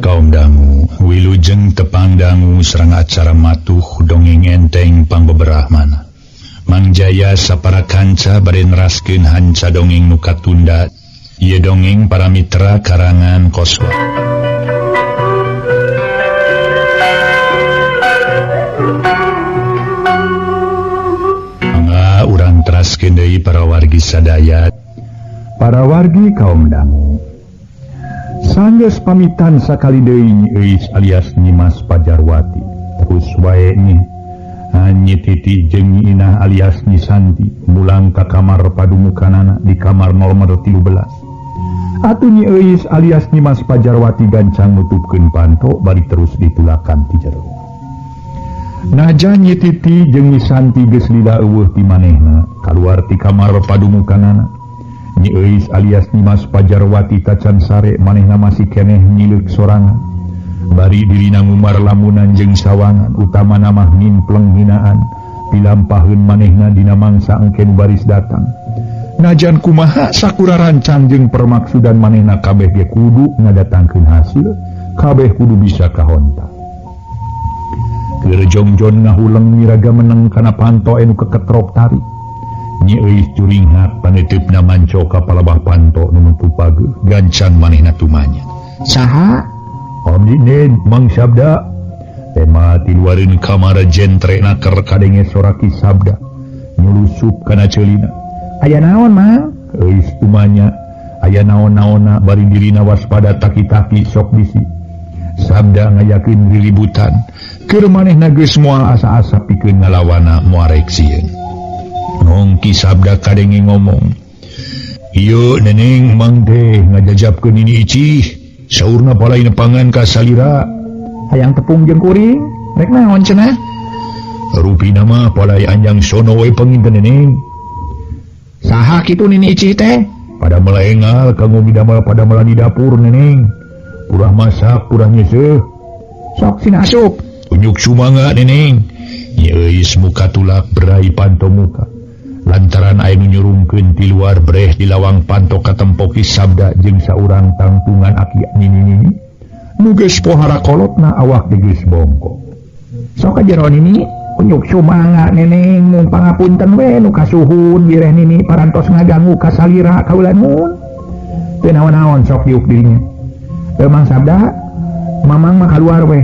kaum dangu, wilujeng tepang dangu sareng acara matuh dongeng enteng pangbeberahmana. Mang Jaya sapara kanca bade neraskeun hanca dongeng nu katunda. Ieu dongeng para mitra karangan Koswara. Mangga urang teraskeun deui para wargi sadaya. Para wargi kaum dangu. Sanggeus pamitan sakali deui Nyi Euis alias Nyimas Pajarwati. Terus wae Nyi Titi jeung Nyi Inah alias Nyi Santi mulang ka kamar padumukanana di kamar nomor 13. Atuh Nyi Euis alias Nyimas Pajarwati gancang nutupkeun panto bari terus ditulakan ti jero. Najan Nyi Titi jeung Nyi Santi geus lila eueuh ti manehna kaluar ti kamar padumukanana. Nyi Euis alias Nyimas Pajarwati tacan sare manehna masih keneh nyileuk sorangan. Bari dirina ngumar lamunan jeung sawangan utamana mah ngimpleng hinaan pilampaheun manehna dina mangsa engke nu baris datang. Najan kumaha sakura rancang jeung permaksudan manehna kabeh ge kudu ngadatangkeun hasil, kabeh kudu bisa kahonta. Keur jongjon ngahuleng miraga meneng kana panto anu keketrok tarik. Nyi Euis curinghak paneuteup manco ka palabah panto nu nutup pageuh gancang manehna tumanya. Saha? Abdi Ned Mang Sabda. Tema tiluareun kamar jentre naker kadenge sora Ki Sabda nyulusup kana ceulina. Aya naon Mang? Euis tumanya. Aya naon-naonna bari dirina waspada taki-taki sok bisi. Sabda ngayakeun riributan. Keur manehna geus moal asa-asa pikeun ngalawana moal rek sieun. Nong Ki Sabda kadenge ngomong. Ieu neneng Mang teh ngajajabkeun ini icih. Saurna palai nepangan ka salira. Hayang tepung jeung kuring, rek naon cenah? Rupina mah palai anjang sono we panginten neneng. Saha kitu nini icih teh? Pada melengal kanggo midamel pada melan di dapur neneng. Purah masak, purah nyeuseuh. Sok sina asup. Unjuk sumangga neneng. Nyi Euis muka tulak berai panto muka. Lantaran aya nu nyurungkeun ti luar breh di lawang panto katempo Ki Sabda jeung saurang tangtungan aki nini-nini. Nu geus pohara kolotna awak ge geus bongkok. Sok ka jero nini, unjuk sumangga neneng mung pangapunten we nu kasuhun bireh nini parantos ngaganggu ka salira kaula nuhun. Teu naon-naon sok diuk dirinya. Mang Sabda, mamang mah kaluar we.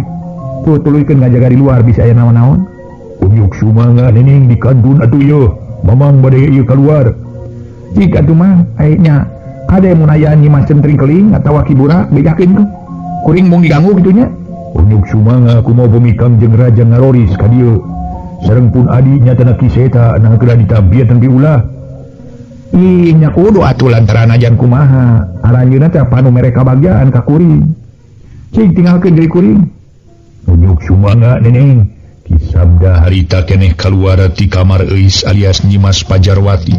Tuh tuluykeun ngajaga di luar bisa aya naon-naon. Unjuk sumangga neneng di kantun atuh ieu. Mamang bade ieu kaluar. Jika atuh mah aya nya kade mun aya Nyi Mas Centring Keling atawa Ki Burak bejakeun tuh. Kuring mung diganggu kitu nya. Unjuk sumangga kumaha bumi Kang jeung Raja Ngaroris ka dieu. Sareng pun adi nyatana Ki Seta nah kedah ditampian piulah. Ih nya kudu atuh lantaran ajan kumaha. Aranjeunna teh panu mere kabagjaan ka kuring. Cing tinggalkeun deui kuring. Unjuk sumangga neneng. Ki Sabda harita keneh kaluar ti kamar Euis alias Nyimas Pajarwati.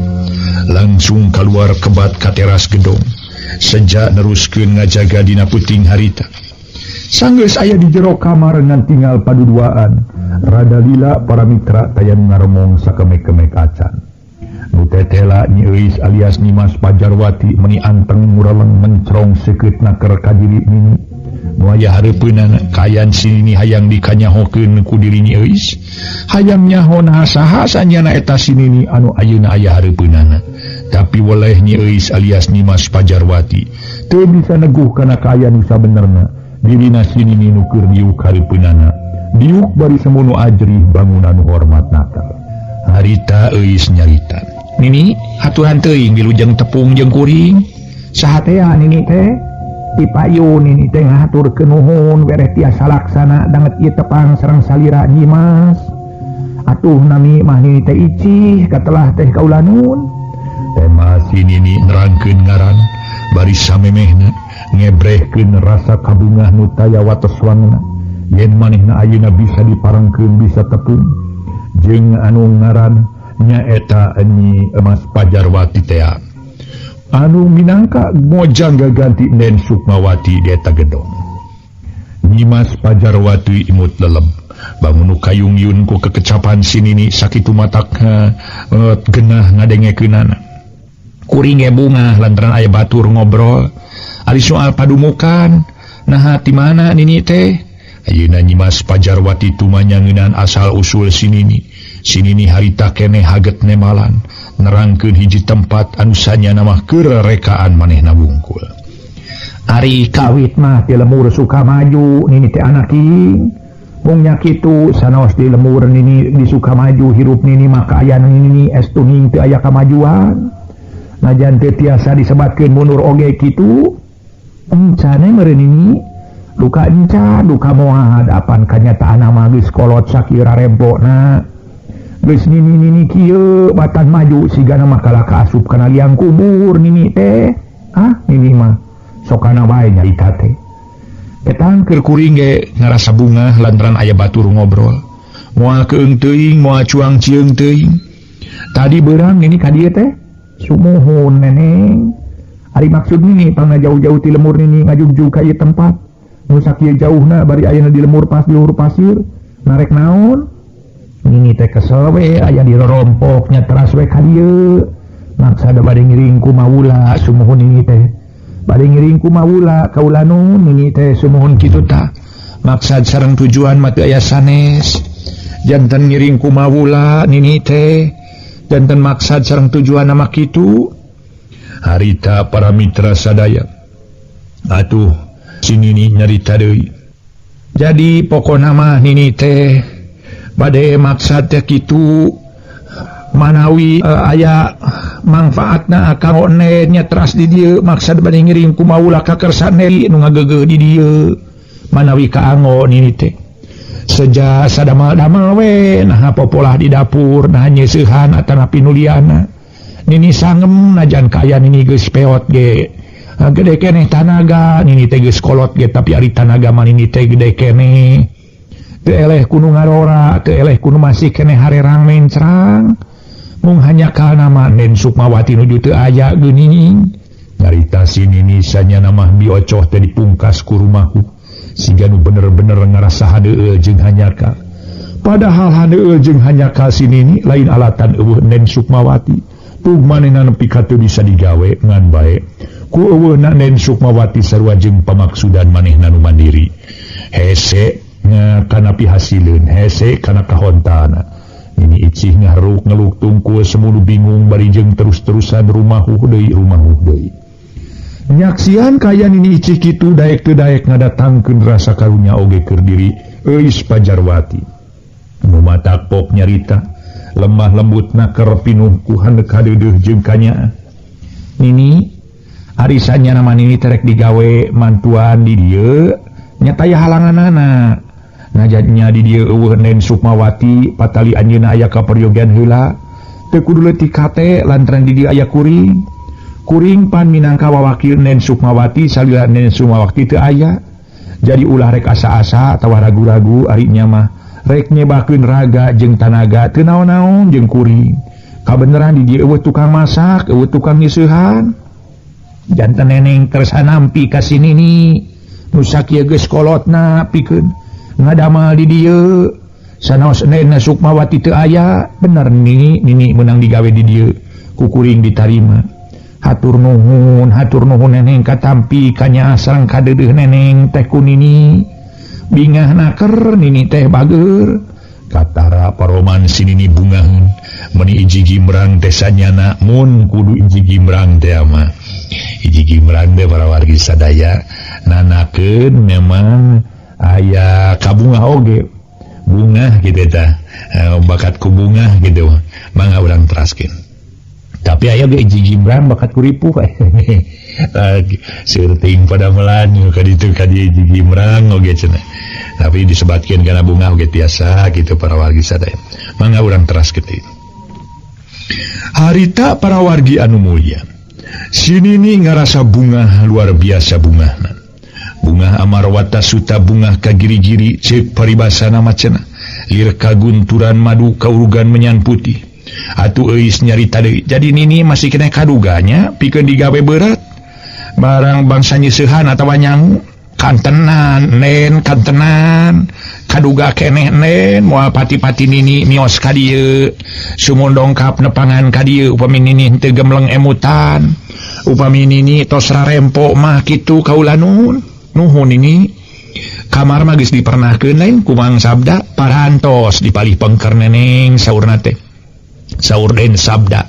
Langsung kaluar kebat ka teras gedong. Sejak neruskeun ngajaga dina puting harita. Sanggeus aya di jero kamar ngan tinggal paduduaan. Rada lila para mitra taya nu ngaromong sakemek-kemek acan. Nu tetela Nyi Euis alias Nyimas Pajarwati meuni anteng mureleng mencrong seukeut naker ka diri nini. Nu aya hareupeunana kaayaan si nini hayang dikanyahokeun ku diri Nyi Euis. Hayang nyaho naha saha sanyana eta si nini anu ayeuna aya hareupeunana. Tapi weleh Nyi Euis alias Nyimas Pajarwati teu bisa neguh kana kaayaan nu sabenerna. Dirina si nini nu keur diuk hareupeunana. Diuk bari semono ajrih bangunan hormat naker. Harita Euis nyarita. Nini haturan teuing wilujeng tepung jeung kuring. Saha teh nini teh? Dipayun nini teh ngahaturkeun nuhun wereh tiasa laksana danget ieu tepang sareng salira Nyimas. Atuh nami mah nini teh icih katelah teh kaula nuhun. Tema si nini nerangkeun ngaran bari samemehna ngebrehkeun rasa kabungah nu taya wates wangna. Yen manehna ayeuna bisa diparengkeun bisa tepung jeung anu ngaran nyaeta Nyi Mas Pajarwati teh. Anu minangka mojang gaganti Nen Sukmawati di eta gedong. Nyimas Pajarwati imut lelem. Bangun kayung yun ku kekecapan si nini sakitu matakna genah ngadengekeunana. Kuring ge bungah lantaran aya batur ngobrol. Ari soal padumukan Nah di mana nini teh? Ayeuna Nyimas Pajarwati tumanya ngeunaan asal usul sinini. Sinini harita keneh haget nemalan nerangkeun hiji tempat anu sanyana mah keur rekaan manehna wungkul. Ari kawit mah ti lemur Sukamaju nini teh anak king. Mung nya kitu sanaos di lemur nini di Sukamaju hirup nini mah kaayaan nini estu ning teu aya kamajuan. Najan teu tiasa disebatkeun mundur oge kitu. Encane meureun nini duka enca duka moal apan kanyataan mah geus kolot sakira rempona. Geus nini nini kieu batan maju sigana mah kalah kaasup kana liang kubur nini teh. Ah nini mah sokana wae nyarita teh. Etang keur kuring ge ngarasa bungah lantaran aya batur ngobrol. Moal keung teuing moal cuang cieung teuing. Tadi beurang nini ka dieu teh sumuhun neneng. Ari maksud nini pangna jauh-jauh ti lemur nini ngajugjug ka ieu tempat. Nu sakieu jauhna bari ayeuna di lemur pas di luhur pasir. Narek naon? Nini teh kesel we aya di rorompok nya teras we ka dieu. Maksada bade ngiring ku maula sumuhun nini teh. Bade ngiring ku maula kaula nun nini teh sumuhun kitu tah. Maksad sareng tujuan mah teu aya sanes. Janten ngiring ku maula nini teh. Janten maksad sareng tujuan mah kitu. Harita para mitra sadaya. Atuh si nini nyarita deui. Jadi pokona mah nini teh bade maksad teh kitu manawi aya mangfaatna kanggo nya teras di dieu maksad bade ngiring ku maula ka kersane nu ngageugeuh di dieu manawi kaanggo nini teh. Seja sadamel-damel we naha popolah di dapur naha nyeusehan atanapi nuliana. Nini sangem najan kaya nini geus peot ge gede keneh tanaga nini teh geus kolot ge tapi ari tanaga mah nini teh gede keneh teu eleh kudu ngarora teu eleh kudu masih keneh harerang mencrang mung hanya kana mah Nen Sukmawati nuju teu aya geuning. Nyarita si nini sanyana mah biocoh teh dipungkas ku rumahu siga nu bener-bener ngarasa hadeul jeung hanyaka. Padahal hadeul jeung hanyaka si nini lain alatan eueuh Nen Sukmawati. Tug manehna nepi ka teu bisa digawe ngan bae ku eueuhna Nen Sukmawati sarua jeung pamaksudan manehna nu mandiri. Hese kana pihasileun, hese kana kahontana. Nini icih ngaharuk ngeluk tungkul semulu bingung bari jeung terus-terusan rumahuh deui rumahuh deui. Nyaksian kaya nini icih kitu daek teu daek ngadatangkeun rasa karunya oge keur diri Euis Pajarwati. Nu matak pok nyarita lemah lembut naker pinuh ku handek hadeudeuh jeung kanyaah. Nini ari sanyana mah nini terek digawe mantuan di dieu nya taya halanganana. Najatnya di dieu eueuh Nen Sukmawati patali anjeunna aya kaperyogian heula teu kudu leutik hate lantaran di dieu aya kuring. Kuring pan minangka wawakil Nen Sukmawati salila Nen Sukmawati teu aya. Jadi ulah rek asa-asa atawa ragu-ragu ari nya mah rek nyebakeun raga jeung tanaga teu naon-naon jeung kuring. Kabeneran di dieu eueuh tukang masak, eueuh tukang nyeusehan. Janten neneng kersa nampi ka si nini. Nu sakieu geus kolotna pikeun ngadamal di dieu. Sanaos Nen Sukmawati teu aya, bener nini, nini meunang digawe di dieu ku kuring ditarima. Hatur nuhun neneng katampi kanyaah sareng kadeudeuh neneng teh ku nini. Bingah naker nini teh bager. Katara paroman si nini bungaheun meuni iji gimrang teh sanyana mun kudu iji gimrang teh mah. Iji gimrang teh para wargi sadaya nanakeun memang aya kabungah oge. Bungah kitu tah bakat ku bungah kitu mangga urang teraskeun. Tapi aya ge iji gimrang bakat ku ripuh. Surting pada melan ka ditu ka dieu iji gimrang oge cenah. Tapi disebatkeun kana bunga oge tiasa kitu para wargi sadaya. Mangga urang teraskeun deui. Harita para wargi anu mulia. Si nini ngarasa bungah luar biasa bungahna. Bungah amarwata suta bungah ka giri-giri ceuk paribasana mah cenah. Lir kagunturan madu kaurugan menyan putih. Atuh euis nyarita deui. Jadi nini masih kena kaduganya pikeun digawe berat. Barang bangsa nyeusehan atawa nyangu kantenan nen kantenan kaduga keneh nen moal pati-pati nini mios ka dieu sumun dongkap nepangan ka dieu upami nini teu gemleng emutan upami nini tos rarempo mah kitu kaula nun. Nuhun ini kamar mah geus dipernahkeun lain ku Mang Sabda parantos dipalih pengker neneng saurna teh. Saur Den Sabda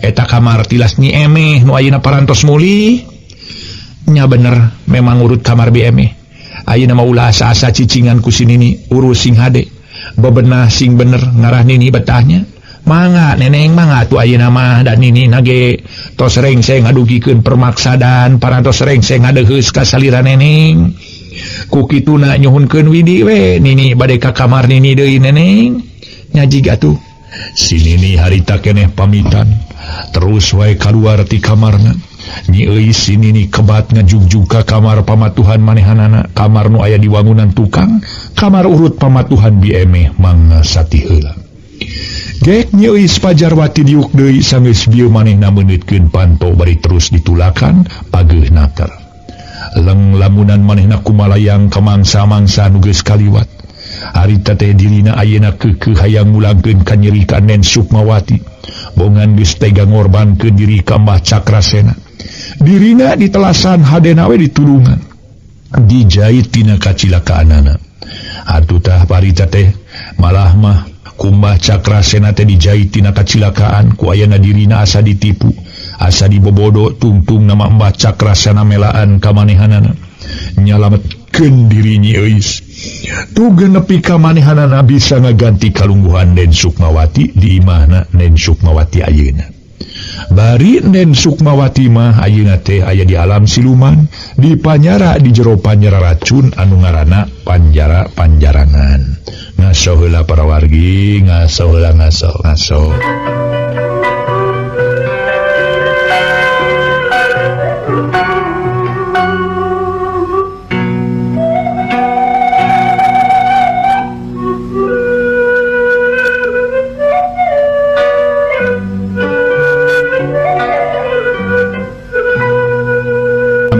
eta kamar tilas Nyi Emeh nu ayeuna parantos mulih. Nya bener memang urut kamar Bi Emeh. Ayeuna mah ulah asa-asa cicingan ku si Nini urus sing hade. Bebenah sing bener ngarah Nini betahnya. Mangga neneng mangga atuh ayeuna mah dan Nini nage tos rengse ngadugikeun permaksadan parantos rengse ngadeheus ka salira neneng. Ku kituna nyuhunkeun widi we Nini bade ka kamar Nini deui neneng. Nyajig atuh. Si Nini harita keneh pamitan terus wae kaluar ti kamarna. Nyi Euis si Nini kebat ngajugjug ka kamar pamatuhan manehanana, kamar nu aya di wangunan tukang, kamar urut pamatuhan Bi Emeh mangga sati heula. Gek Nyi Euis Pajarwati diuk deui sanggeus bieu manehna meunitkeun panto bari terus ditulakan pageuh naker. Leng lamunan manehna kumalayang ka mangsa-mangsa nu geus kaliwat. Harita teh dirina ayeuna keukeuh hayang mulangkeun ka nyeri ka Nen Sukmawati. Bongan geus tega ngorbankeun diri ka Mbah Cakrasena. Dirina ditelasan hadena we ditulungan. Dijait tina kacilakaanana. Atuh tah parita teh malah mah ku Mbah Cakrasena teh dijait tina kacilakaan ku ayana dirina asa ditipu, asa dibobodo tungtung nama Mbah Cakrasena melaan ka manehanana. Nyalametkeun diri Nyi Euis. Tugeun nepi ka manehanana bisa ngaganti kalungguhan Nen Sukmawati di imahna Nen Sukmawati ayeuna. Bari Nen Sukmawati mah ayeuna teh aya di alam siluman, di panyara di jero panjara racun anu ngaranna Panjara Panjarangan. Ngaso heula para wargi, ngaso heula ngaso ngaso.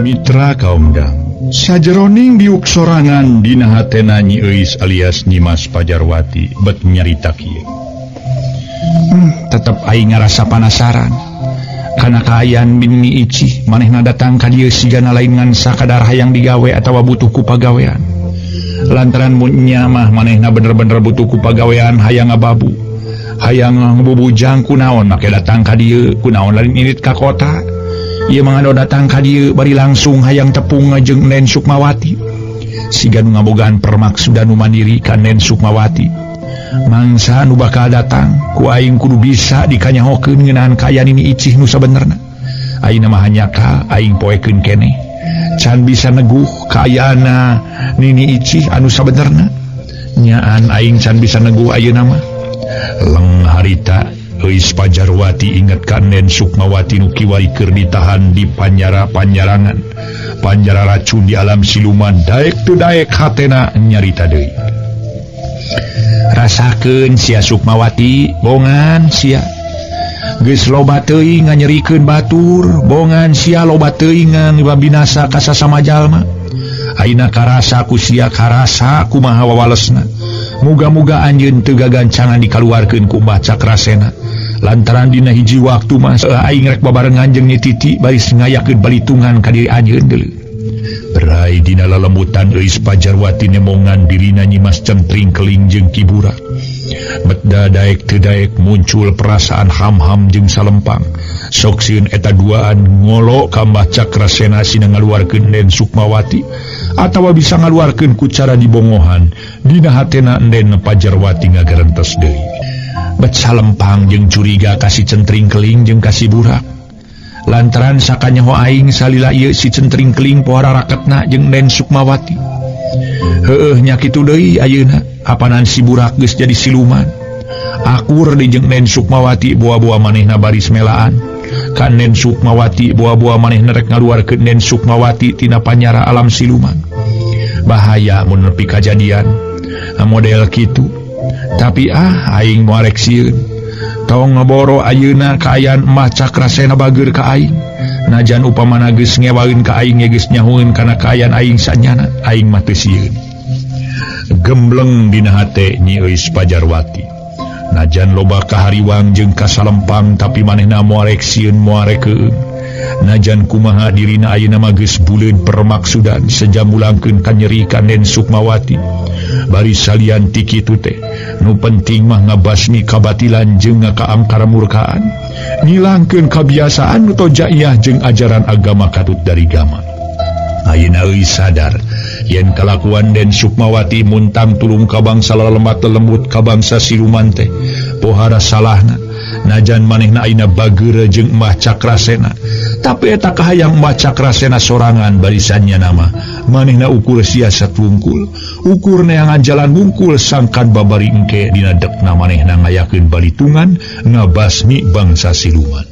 Mitra kaum dang sajeroning diuk sorangan dina hatena Nyi Euis alias Nyimas Pajarwati bet nyarita kieu. Tetep aing ngarasa panasaran kana kaayaan Nini Icih manehna datang ka dieu sigana lain ngan sakadar hayang digawe atawa butuh ku pagawean. Lantaran mun nya mah manehna bener-bener butuh ku pagawean hayang ngababu, hayang ngabubujang kunaon make datang ka dieu, kunaon lain irit ka kota. Ieu mah datang ka dieu bari langsung hayang tepung jeung Nen Sukmawati. Siga nu ngabogaan permaksudan nu mandiri ka Nen Sukmawati. Mangsa nu bakal datang ku aing kudu bisa dikanyahokeun ngeunaan kaayaan Nini Icih nu sabenerna. Ayeuna mah hanyaka aing poekeun keneh. Can bisa neguh kaayaanna Nini Icih anu sabenerna. Nyaan aing can bisa neguh ayeuna mah. Leng harita Euis Pajarwati inget ka Nen Sukmawati nu kiwari keur ditahan di panjara panjarangan, panjara racun di alam siluman, daek teu daek hatena nyarita deui. Rasakeun sia Sukmawati, bongan sia. Geus loba teuing nganyerikeun batur, bongan sia loba teuing ngabinasa ka sasama jalma. Ayeuna karasa ku sia karasa kumaha wawalesna. Muga-muga anjeun teu gagancangan dikaluarkeun ku Mbah Cakrasena. Lantaran dina hiji waktu mah aing rek babarengan jeung Nyi Titi baris ngayakeun balitungan ka diri anjeun deuleu. Berai dina lalembutan Euis Pajarwati nemongan dirina Nyimas Centring Keling jeung Ki Burak. Betda daek teu daek muncul perasaan ham-ham jeung salempang. Sok sieun eta duaan ngolo ka Mbah Cakrasena sina ngaluarkeun Nen Sukmawati atawa bisa ngaluarkeun ku cara dibongohan. Dina hatena Nen Pajarwati ngagerentes deui. Bet salempang jeung curiga ka si Centring Keling jeung ka si Burak. Lantaran sakanyaho aing salila ieu si Centring Keling pohara raketna jeung Nen Sukmawati. Heueuh nya kitu deui ayeuna apanan si Burak geus jadi siluman. Akur deui jeung Nen Sukmawati boa-boa manehna baris melaan. Ka Nen Sukmawati boa-boa manehna rek ngaluarkeun Nen Sukmawati tina panyara alam siluman. Bahaya mun nepi kajadian model kitu. Tapi aing moal rek sieun. Tong ngeboro ayeuna kaayaan Mbah Cakrasena bageur ka aing. Najan upamana geus ngewaeun ka aing geus nyahueun kana kaayaan aing sanyana, aing mah teu sieun. Gembleng dina hate Nyi Euis Pajarwati. Najan loba kahariwang jeung kasalempang tapi manehna moal rek sieun moal rek keueung. Najan kumaha dirina ayeuna mah geus buleud permaksudan sejam mulangkeun kanyeri ka Den Sukmawati. Bari salian ti kitu teh nu penting mah ngabasmi kabatilan jeung ngakaangkaramurkaan, ngilangkeun kabiasaan nu tojaiyah jeung ajaran agama katut dari gama. Ayeuna euy sadar yen kalakuan Den Sukmawati muntang tulung ka bangsa lelemat lembut ka bangsa siluman teh pohara salahna. Najan manehna ayeuna bageura jeung Mbah Cakrasena, tapi eta kahayang Mbah Cakrasena sorangan barisannya nama manehna ukur siasat wungkul, ukur neangan jalan wungkul sangkan babari engke dina dekna manehna ngayakeun balitungan ngabasmi bangsa siluman.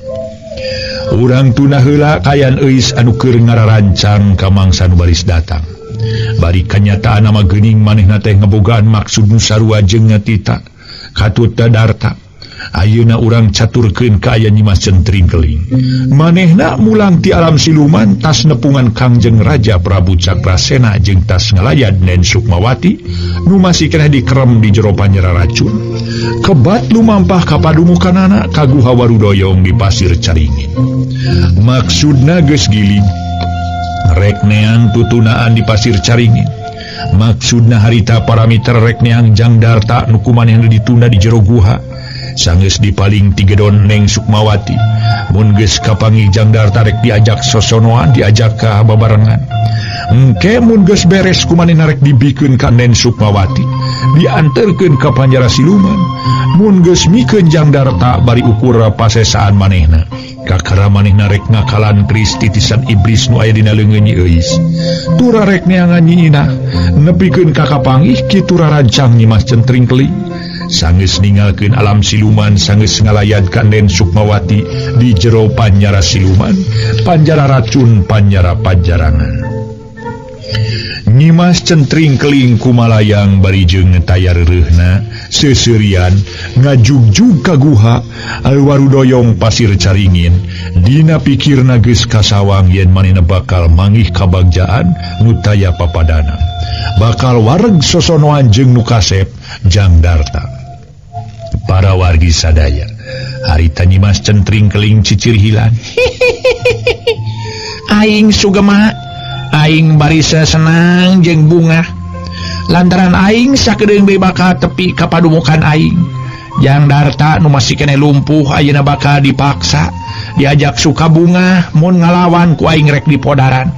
Urang tuna heula kayan euis anu keur ngararancang ka mangsa nu baris datang. Bari kanyataan nama geuning manehna teh ngebogaan maksud nu sarua jeung ngatita katut Darta. Ayeuna urang caturkeun ka aya Nyimas Centring Keling. Manehna mulang ti alam siluman tas nepungan Kangjeng Raja Prabu Cakrasena jeung tas ngalayad Nen Sukmawati nu masih keneh dikerem di jero panjara racun. Kebat lumampah ka padumukanana ka Guha Warudoyong di Pasir Caringin. Maksudna geus giling rek neang tutunaan di Pasir Caringin. Maksudna harita parameter rek neang Jang Darta nu kumanehna ditunda di jero guha. Sanggeus dipaling tigedon Neng Sukmawati. Mun geus kapanggih Jang Darta rek diajak sosonoan, diajak ka babarengan. Engke mun geus beres kumanehna rek dibikeun ka Nen Sukmawati, dianterkeun ka panjara siluman. Mun geus mikeun Jang Darta bari ukur pasesaan manehna. Kakara manehna rek ngakalan keris titisan iblis nu aya dina leungeun Nyi Euis. Tura rek neangan Nyi Inah, nepikeun ka kapanggih kitu rarancang Nyimas Centring Keling. Sanggeus ninggalkeun alam siluman, sanggeus ngalayad ka Nen Sukmawati di jero panjara siluman, panjara racun, panjara pajarangan. Nyimas Centring Keling kumalayang bari jeung tayar reuhna seuseurian ngajugjug ka guha Warudoyong Pasir Caringin. Dina pikirna geus kasawang yen manehna bakal manggih kabagjaan nu taya papadana, bakal wareg sosonoan jeung nu kasep Jang Darta. Para wargi sadaya, harita Nyimas Centring Keling cicir hilan. Aing sugema, aing barisa senang jeung bungah lantaran aing sakedeung deui bakal tepi ka padumukan aing. Jang Darta nu masih keneh lumpuh ayeuna bakal dipaksa diajak suka bungah mun ngalawan ku aing rek dipodaran.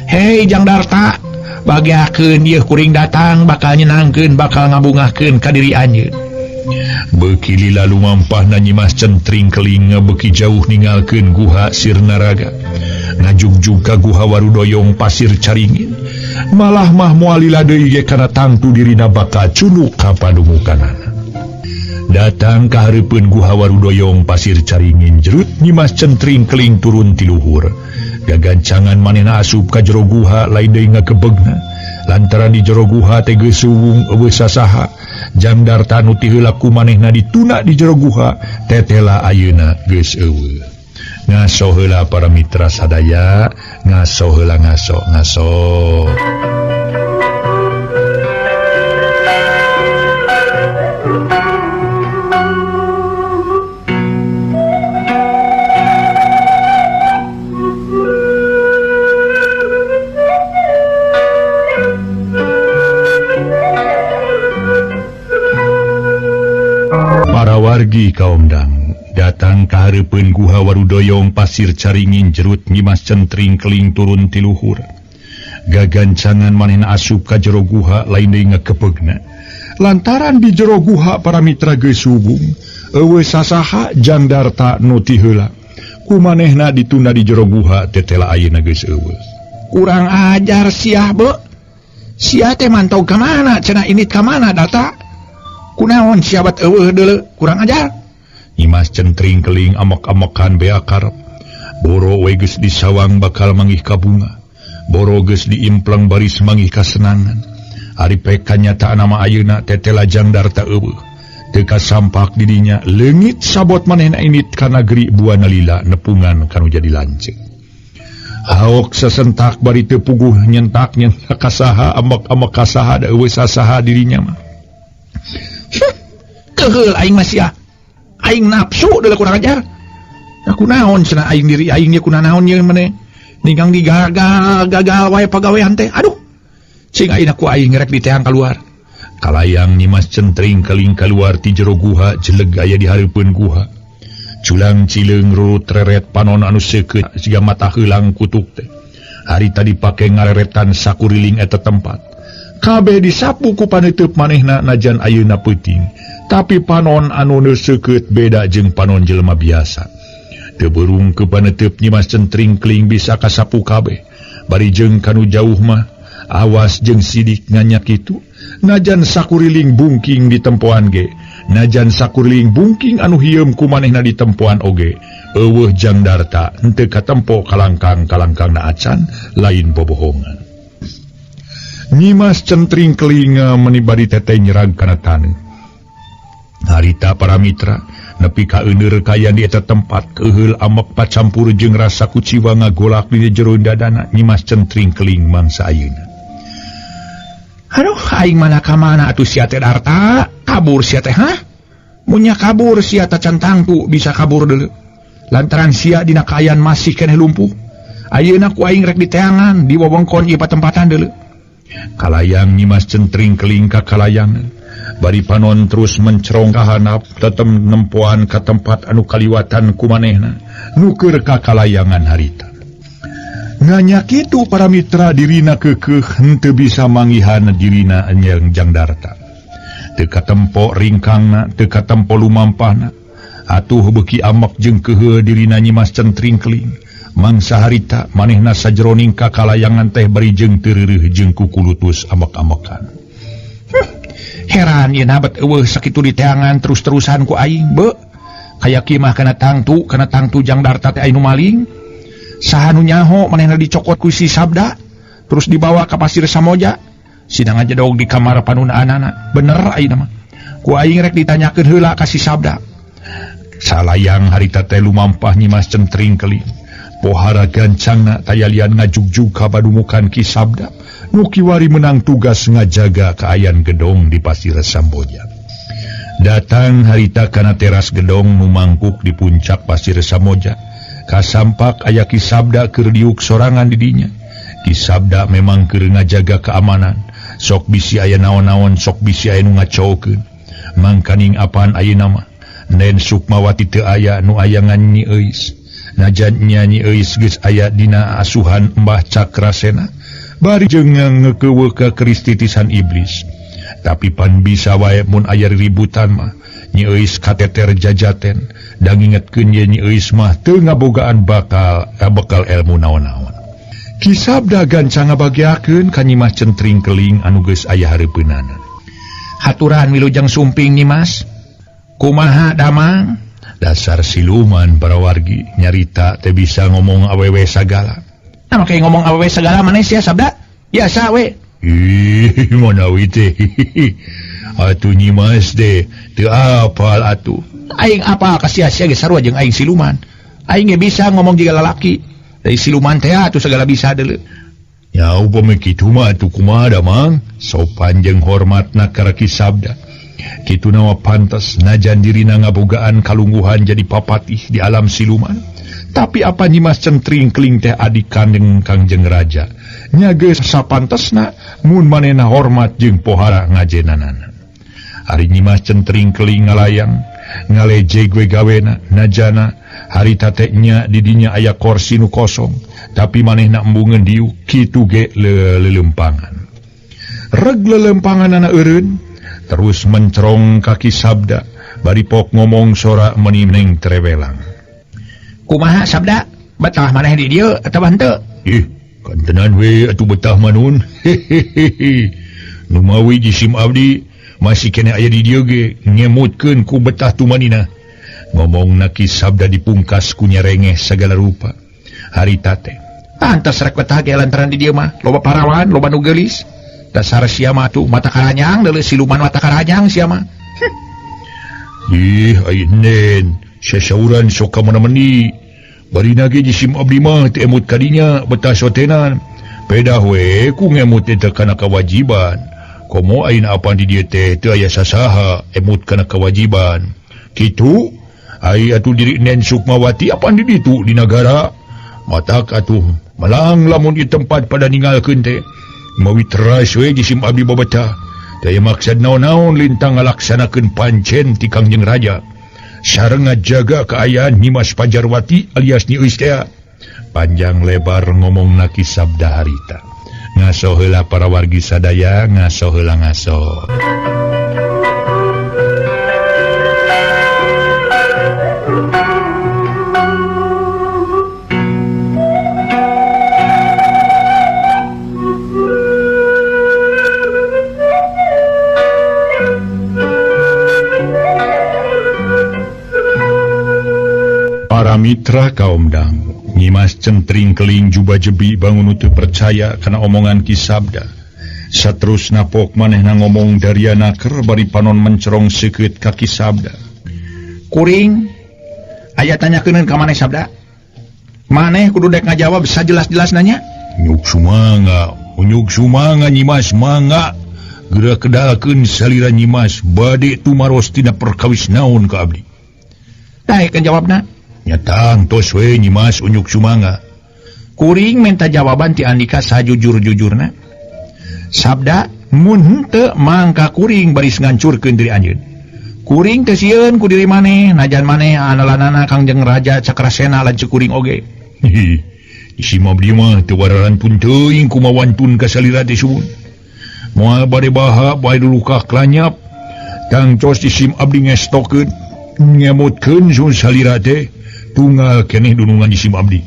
Hei Jang Darta, bagiakeun ieu kuring datang bakal nyenangkeun, bakal ngabungahkeun ka diri anjeun. Beuki lila lumampahna Nyimas Centring Keling beuki jauh ninggalkeun guha Sirnaraga, ngajugjug ka Guha Warudoyong Pasir Caringin. Malah mah moal lila deui ge kana tangtu dirina bakal cunuk ka padumukanana. Datang ka hareupeun Guha Warudoyong Pasir Caringin, jerut Nyimas Centring Keling turun ti luhur. Gagancangan manehna asup ka jero guha lain deui ngagebegna. Lantaran di jero guha teh geus suwung eueuh sasaha. Jang Darta nu ti heula ku manehna dituna di jero guha tetela ayeuna geus eueuh. Ngaso heula para mitra sadaya, ngaso heula ngaso ngaso. Para wargi kaum dangu datang ka hareupeun Guha Warudoyong Pasir Caringin, jerut Nyimas Centring Keling turun ti luhur. Gagancangan manehna asup ka jero guha lain deui ngakepegna. Lantaran di jero guha para mitra geus suwung, eueuh sasaha Jang Darta nu ti heula. Ku manehna ditunda di jero guha tetela ayeuna geus eueuh. Kurang ajar siah be. Sia teh mantau ka mana cenah ini ka mana Darta? Kunaon siabat eueuh deuleu, kurang ajar. Nyimas Centring Keling amok-amokan bea karep. Boro we geus disawang bakal manggih ka bunga. Boro geus diimpleng baris manggih kasenangan. Ari pek kanyataan nama ayeuna tetela Jang Darta eueuh. Teu kasampak di dinya leungit sabot manehna indit ka nagri Buana Lila nepungan kanu jadi lanceuk. Haok sesentak bari teu puguh nyentak nyentak kasaha amok-amok kasaha da eueuh sasaha dirinya mah. Keheul aing mah sia. Aing nafsu deuleu kurang ajar. Nah Kunaon cenah aing diri aing ye kunanaon ye maneh ninggang digagal gagal wae pagawean teh. Aduh. Cing ayeuna ku aing rek diteang kaluar. Kalayang Nyimas Centring keling kaluar ti jero guha jeleg aya di hareupeun guha. Culang cileung rurut reret panon anu seukeut siga mata heulang kutuk teh. Harita dipake ngareretan sakuriling eta tempat. Kabeh disapu ku paneuteub manehna najan ayeuna peuting. Tapi panon anu seukeut beda jeung panon jelema biasa. Teu beurung ke paneuteub Nyimas Centring keling bisa kasapu kabeh. Bari jeung kanu jauh mah awas jeung sidik nganyak kitu. Najan sakuriling bungking di tempoan ge, najan sakuriling bungking anu hieum ku manehna di tempoan oge, eueuh Jang Darta henteu katempo kalangkang-kalangkangna acan lain bobohongan. Nyimas Centring kelinga meni bari teteh nyerag kana taneuh. Harita para mitra nepi ka euneur kayan di eta tempat keuheul amek pacampur jeung rasa kuciwa ngagolak di jero dadana Nyimas Centring keling mangsa ayeuna. Aduh, aing mana ka mana atuh sia teh Darta? Kabur sia teh, hah? Munya kabur sia teh can tangtu bisa kabur deuleu. Lantaran sia dina kaayaan masih keneh lumpuh. Ayeuna ku aing rek diteangan di wewengkon ieu patempatan deuleu. Kalayang Nyimas Centring keling ka kalayangan. Bari panon terus mencerong ka handap tetem nempoan ka tempat anu kaliwatan ku manehna nu keur ka kalayangan harita. Nganya kitu para mitra dirina keukeuh henteu bisa manggihan dirina jeung Jang Darta. Teu katempo ringkangna, teu katempo lumampahna. Atuh beuki amek jeung keuheul dirina Nyimas Centring keling. Mangsa harita manehna sajeroning ka kalayangan teh bari jeung teu reureuh jeung kukulutus amek-amekan. Heran ieu bet eueuh sakitu diteangan terus-terusan ku aing beuh. Kaya kieu mah kana tangtu Jang Darta teh aya nu maling. Saha nu nyaho manehna dicokot ku si Sabda terus dibawa ka Pasir Samoja. Sidang ngajedog di kamar panunaanana. Bener ayeuna mah. Ku aing rek ditanyakeun heula ka si Sabda. Salayang harita teh lumampah Nyimas Centring keling. Pohara gancangna tayalian ngajugjug ka padumukan Ki Sabda. Nu kiwari menang tugas ngajaga kaayaan gedong di Pasir Samboja. Datang harita kana teras gedong nu mangkuk di puncak Pasir Samoja. Kasampak aya Ki Sabda keur diuk sorangan di dinya. Ki Sabda memang keur ngajaga keamanan. Sok bisi aya naon-naon, sok bisi aya nu ngacokeun. Mangkaning apaan ayeuna mah? Nen Sukmawati teu aya nu aya ngan Nyi Euis. Najan nya Nyi Euis geus aya dina asuhan Mbah Cakrasena. Bari jeung ngeukeue ka kristitisan iblis. Tapi pan bisa wae mun aya ributan mah. Nyi Euis kateter jajaten. Da ngingetkeun ye Nyi Euis mah teu ngabogaan bakal bekal ilmu naon-naon. Ki Sabda gancang ngabagiakeun ka Nyimas Centring keling anu geus aya hareupeunana. Haturan wilujeng sumping Nyimas. Kumaha damang? Dasar siluman para wargi nyarita teh bisa ngomong awewe sagala. Nah make ngomong awewe sagala maneh sia Sabda? Biasa we. Ih, manawi teh. Atuh Nyimas teh teu apal atuh. Aing apal ka sia-sia ge sarua jeung aing siluman. Aing ge bisa ngomong jiga lalaki. Dari siluman teh atuh segala bisa deuleu. Ya upami kitu mah atuh kumaha damang? Sopan jeung hormatna ka Ki Sabda. Kitu nawa pantes najan dirina ngabogaan kalungguhan jadi papatih di alam siluman. Tapi apa Nyimas Centring keling teh adik kandeng Kangjeng Raja. Nya geus sapantesna mun manehna hormat jeung pohara ngajenanana. Ari Nyimas Centring keling ngalayang ngalejeg we gawena najana harita teh nya di dinya aya korsi nu kosong tapi manehna embungeun diuk kitu ge lelempangan. Reg lelempanganana eureun terus mencerong kaki Sabda bari pok ngomong sora meni neng trewelang. Kumaha Sabda? Betah maneh di dieu atawa henteu? Ih, kantenan we atuh betah manun. Hehehe. Numawi jisim abdi masih kene aya di dieu ge ngemutkeun ku betah tumanina. Ngomongna Ki Sabda dipungkas ku nyerengeh sagala rupa. Harita teh pantes rek betah ge lantaran di dieu mah loba parawan, loba nu geulis. Dasar sia mah tuh mata karanyang deuleu siluman mata karanyang sia mah. Ih, ayeuna sasauran sok ka mana-meni. Barina ge jisim abdi mah teu emut kadinya betah sotenan. Pedah we ku ngemut teh kana kewajiban. Komo ayeuna apan di dieu teh teu aya sasaha emut kana kewajiban. Kitu Ai atuh diri Nen Sukmawati apan di ditu di nagara. Matak atuh malang lamun di tempat pada ninggalkeun teh. Mawi teras we jisim abdi babetah. Teu maksad naon-naon lintang ngalaksanakeun pancen ti Kangjeng Raja. Sareng ngajaga kaayaan Nyimas Pajarwati alias Nyi Euis teh. Panjang lebar ngomongna Ki Sabda harita. Ngaso heula para wargi sadaya, ngaso heula ngaso. Para mitra kaum dangu, Nyimas Centring Keling juba jebi bangun teu percaya kana omongan Ki Sabda. Saterusna pok manehna ngomong daria naker bari panon mencerong seukeut ka Ki Sabda. Kuring aya tanyakeun ka maneh Sabda. Maneh kudu dek ngajawab sajelas-jelas nanya. Nyuk sumanga, unyuk sumanga Nyimas mangga. Geura kedalkeun salira Nyimas bade tumaros tina perkawis naon ka abdi. Daekeun jawabna. Nyatang tos we Nyimas unyuk sumanga. Kuring minta jawaban ti Andika sajujur-jujurna. Sabda mun henteu mangka kuring baris ngancurkeun diri anjeun. Kuring teu sieun ku diri maneh najan maneh analanana Kangjeng Raja Cakrasena lanceuk kuring oge. Isi abdi mah teu wararantun teuing kumaha wantun ka salira teh suhun. Moal bade baha bae lukah klanyap. Tangtos isim abdi ngestokeun ngemutkeun sun salira teh. Tunggal keneh dunungan jisim abdi.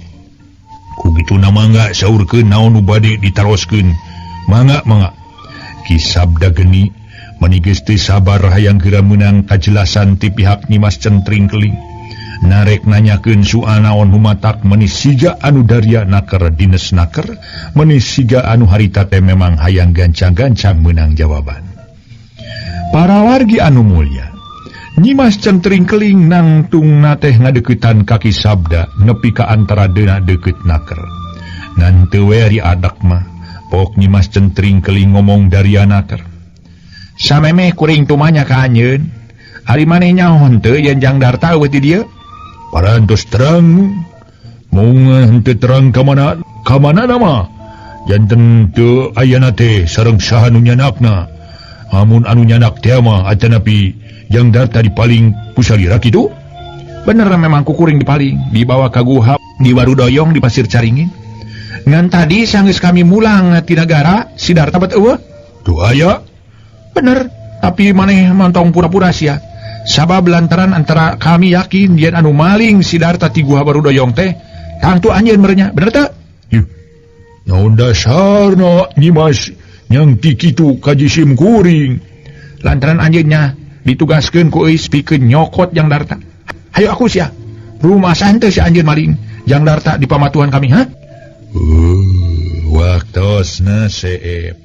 Ku kitu na mangga saurkeun naon nu bade ditaroskeun. Mangga mangga. Ki Sabda geni mani geus teu sabar hayang geura meunang kajelasan ti pihak Nyimas Centring Keling. Narek nanyakeun soal naon humatak meni siga anu daria naker dines naker, meni siga anu harita teh memang hayang gancang-gancang meunang jawaban. Para wargi anu mulya, Nyimas Centring Keling nangtung nateh ngadeukeutan ka Ki Sabda nepi ka antara deuna deukeut naker. Ngan teu we ari adak mah, pok Nyimas Centring Keling ngomong daria naker. Samemeh kuring tumanya ka anjeun. Ari maneh nyaho henteu yen Jang Darta eueuh di dieu? Parantos terang. Mung henteu terang ka mana? Ka mana nama? Janten teu ayana teh sareng saha nu nyanakna. Amun anu nyanak teh mah atanapi Jang Darta dipaling ku salira kitu? Bener memang kukuring dipaling, dibawa ka guha di Warudoyong di Pasir Caringin. Ngan tadi sanggeus kami mulang ti nagara, si Darta bet eueuh. Tuh aya. Bener, tapi maneh mantong pura-pura sia. Sabab lantaran antara kami yakin yen anu maling si Darta ti guha Warudoyong teh tangtu anjeun merenya, bener teu? Yuh. Naon dasarna Nyimas nyang ti kitu ka jisim kuring? Lantaran anjeunnya ditugaskeun ku Euis pikeun nyokot Jang Darta. Hayo aku sia. Rumah santai si anjeun maling Jang Darta di pamatuhan kami, ha? Waktosna seep.